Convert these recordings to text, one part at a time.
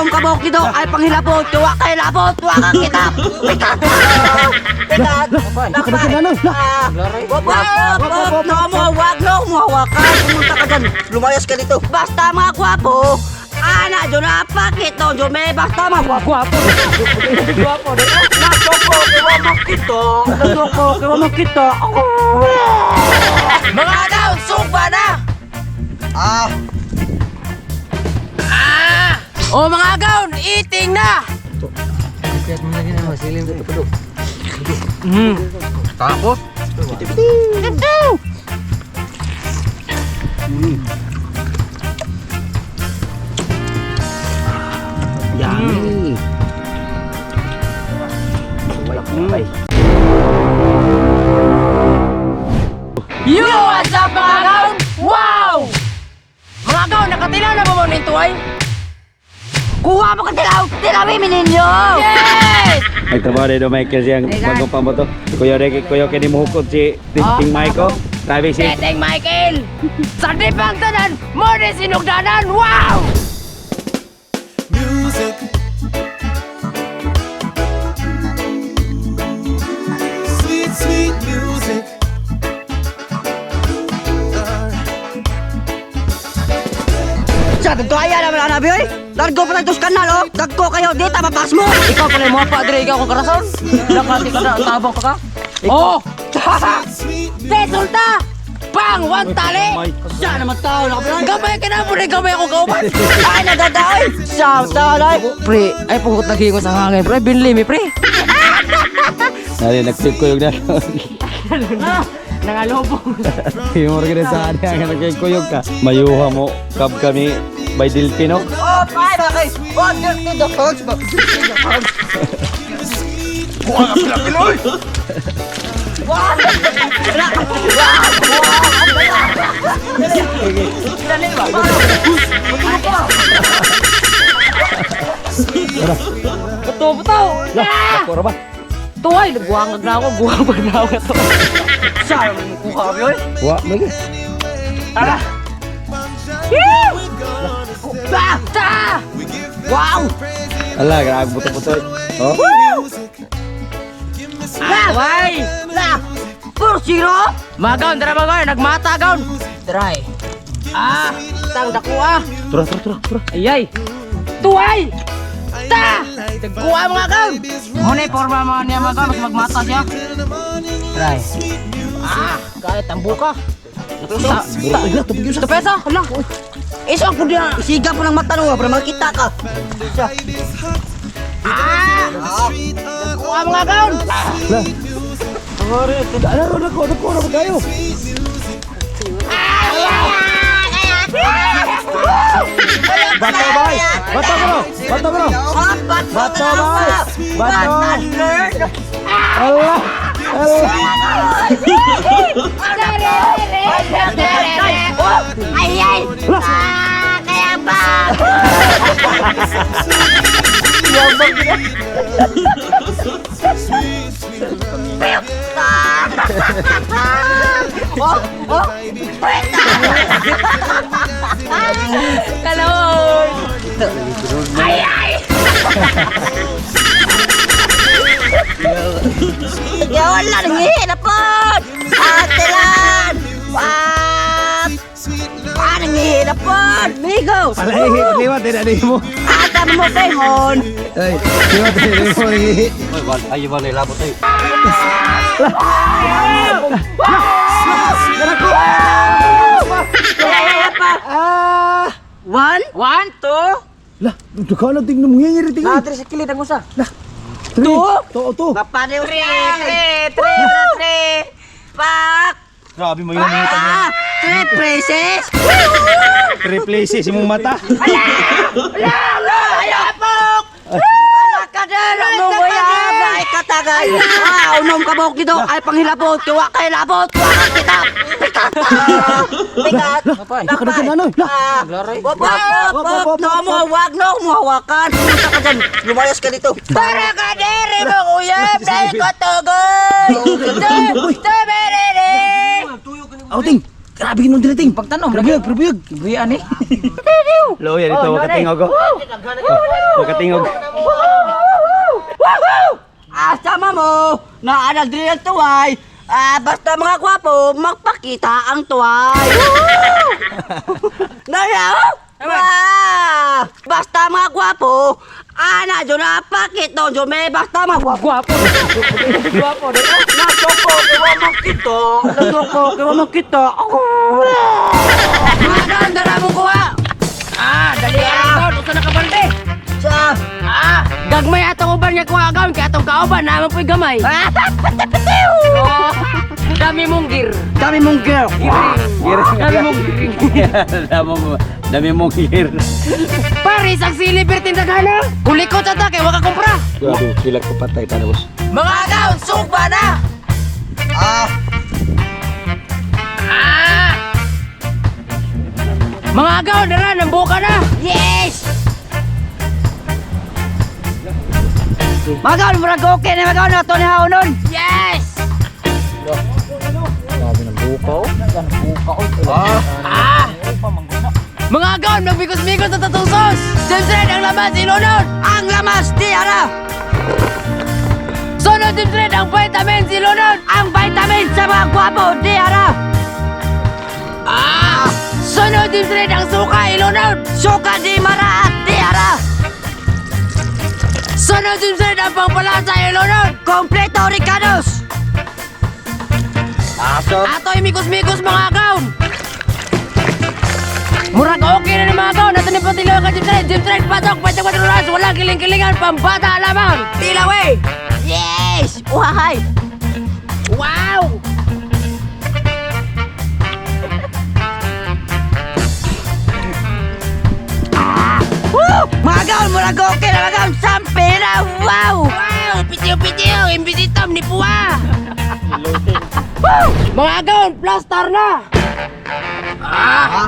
Unom ka mo dito ay panghilabot. Tuwa kay labot, tuwa ka kita. Pikat. Pikat. Wop, wop, wop, no mo, wag no mo hawakan. Pumunta ka dyan. Lumayas ka dito. Basta mga gwapo. Ana, dyan na pakito, dyan may basta mga gwapo. Gwapo, Nasoko, kiwa mo kita. Nasoko, kiwa mo kita. Mga agaw, suba na! Ah, O mga agaw, eating na! Tapos? Yummy. Yo, what's up mga agaw? Wow! Mga agaw, nakatilaw na ba mo nito ay? Kuha mo ka tilaw! Tilawin ninyo! Yes! Nagtrabaho dito Michael siyang bagong pamoto. Kuya Ricky, kuya kini muhukod si Ting Michael. Travis si Teteng Michael! Sa dipang tanan, mo ni sinugdanan! Wow! Music. Sweet, sweet music. Sa kaya naman anabi oy. Largo pa tayo sa kanal oh. Dagko kayo dita mapas mo. Ikaw pala mo pa dire ikaw kong karason. Nakati ka na, tabang pa ka. Oh! Sweet music. Tesulta! Pang! One tali! Sa naman tao na Gamay ka na mo rin, gamay ako kauban! Ay nagadaoy. Sa tao ay. Pre, ay pugot naghingo sa hangin, pre. Binli mi, pre. Nari nagkuyog na. Nangalobong. Yung organisahan niya nga nagkuyog ka. Mayuha mo kab kami by Delpino. Oh, bye bye. Oh, dirty the hogs ba. Dirty the hogs. Kuha ka sila, Pinoy! Buto, buto! Lah, ako ra ba? Tuway, nagbuhangag na ako. Buhangag na ako ito. Sa naman kuha oy. Wa lagi. Tara! Ba! Ta! Wow! Ala, grabe buto-buto. Oh. Tuway! La! 4-0. Magaon, tara magaon. Nagmata, gaon. Try. Ah, tang dako ah. Tura, tura, tura, tura. Ayay. Tuway! Ta! Tagkuha mga gaon. Muna forma mga niya mga gaon. Mas magmata siya. Try. Ah, kaya tambo ka. Tapesa, hala. Iso po niya. Isiga po ng mata no para makita ka. Sa. Ah! Tagkuha mga gaon. Lah. Ala, ro nako, nako ra ba kayo? Bato bay. Bato bro. Bato bro. Bato, Bato bay. Bato. Allah. Allah. Ay ay! Ah, kaya ba? Oh, oh. Kalawon. Ya wala nangihilapon. Ate lan. Wap. Ah, nangihilapon. Migo. Alay, liwat din ani mo. Ata mo pengon. Ay, liwat din mo. Ay, wala labot ay. Ah! One, One, two. Lah, duka na tingnan mo ngingiri tingin. Three sa kilid ang usa. Two. To, to. Kapareho three, three, three, three. Pak. Grabe mo yung Ah, three places. Three places imong mata. Ayapok! Ala ka din! Ano mo yan? Ay, katagay! Ah, unom ka mo dito! Ay, panghilabot! Tuwa kay labot! Tuwa ka kita! Pikat! Pikat! Lah, Ah, Wop, wop, wop, wop! No mo, wag no mo hawakan! Pumunta ka dyan! Lumayas ka dito! Para ka diri mo uyab dahil ko tugoy. Tu, tu, berere. Outing. Grabe ginoo diliting. Pagtanom, Grabe, grabe. Buyan eh. Loya dito katingog. Oh. Katingog. Woohoo! Asa mo, naanag din ang tuway. Ah, basta mga gwapo, magpakita ang tuway. Woohoo! Nalaw? Ah, basta mga gwapo, ana dyan na pakito dyan may basta mga gwapo. Gwapo. Gwapo. Nasoko, kiwa mo kito. Nasoko, kiwa mo kito. Mga ganda na mong kuha. Ah, dali ah. Usa na ka balde. Sa, Ah, gagmay atong uban nga kuha gawin kay atong kauban naman po'y gamay. ah, patapatiw! Oh, dami mong gear. Dami mong girl. Gir. Dami mong gear. Dami mo, dami mong gear. Paris ang silver tindagana. Kulikot ata kay waka kumpra. Grabe, sila ko patay tara boss. Mga agaw, sugba na. Ah, Ah! Mga agaw, dara nambuka na. Yes! Magaon, murag okay na magaon na to ni Haunon. Yes! Grabe ng bukaw. Ah! Mga agaw, magbikos-bikos na tatusos. James Red ang lamas ilunod. Ang lamas di ara. Sunod James Red ang vitamin ilunod. Ang vitamin sa mga gwapo di ara. Ah! Sunod James Red ang suka ilunod. Suka di maraat di ara. Sunod James Red ang pangpalasa ilunod. Kompleto Ricados. Ato'y mikos-mikos mga agaw. Murag okay na ni mga agaw. Nato ni Patilaw ka James Red. James Red, pasok, 24 oras. Walang kiling-kilingan, pambata lamang. Tilaw eh. Yes! Uhahay. Wow! Woo! Magaon, murag okay na magaon. Sampira. Wow! Wow! Pitiw-pitiw! Imbisitom ni Puwa! Mga agaw, plaster na! Ah!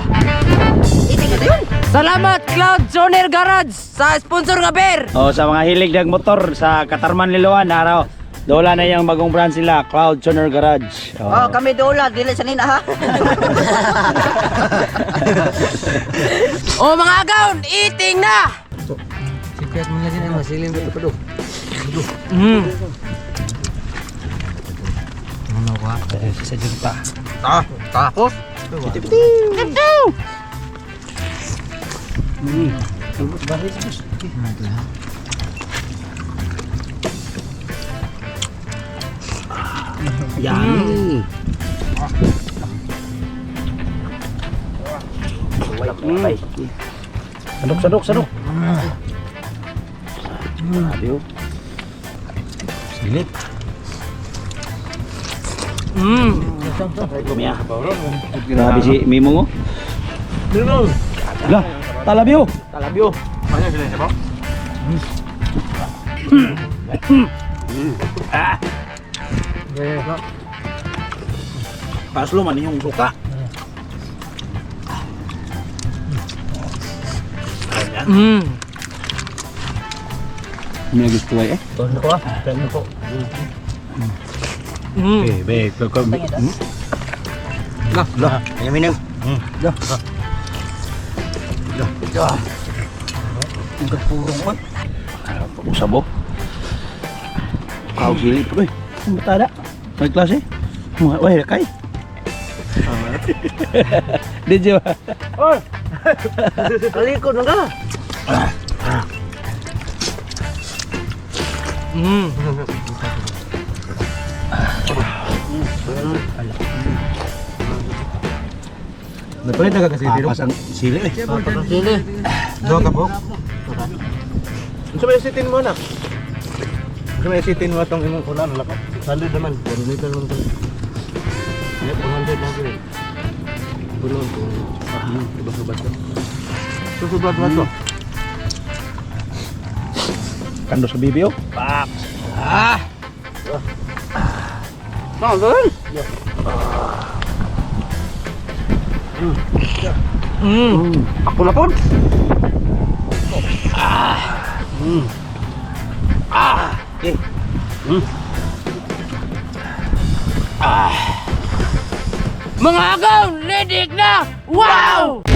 Salamat Cloud Zoner Garage sa sponsor nga beer! Oh, sa mga hilig ng motor sa Katarman Liloan, araw. Dola na yung bagong branch nila, Cloud Tuner Garage. Oh, kami dola, dili sa nina ha. O mga agaw, eating na! Sipiat mo na din ang masilim dito pa do. Ano ka? Sa pa. Ta, takos. Yummy. Sadok, sadok, sadok. Grabe, oh. Silip. Mia. Grabe si Mimong oh. Lah, talabyo. Talabyo. Paslo man yung suka. May gusto ay eh. Tono ko ah. Tono ko. Eh, be, ko ko. Lah, lah. Ayaw minum. Lah. Lah. Usabo. Kau sili pa eh. Matada. May klase. Mga wah kay. Di ba? Kalikod na ka. Napalit na ka kasi Apas ang sili eh. Sili. Duha ka po. Unsa may sitin mo na? Unsa may sitin mo atong imong kunan wala ka? 600 naman, 1 liter man to. Yeah, 100 lang gyud. Puno ko. Iba ko. Susubat ba to? Kando sa bibi oh. Pak. Ah! Ako na pod. Mga agaw, lidik na! Wow!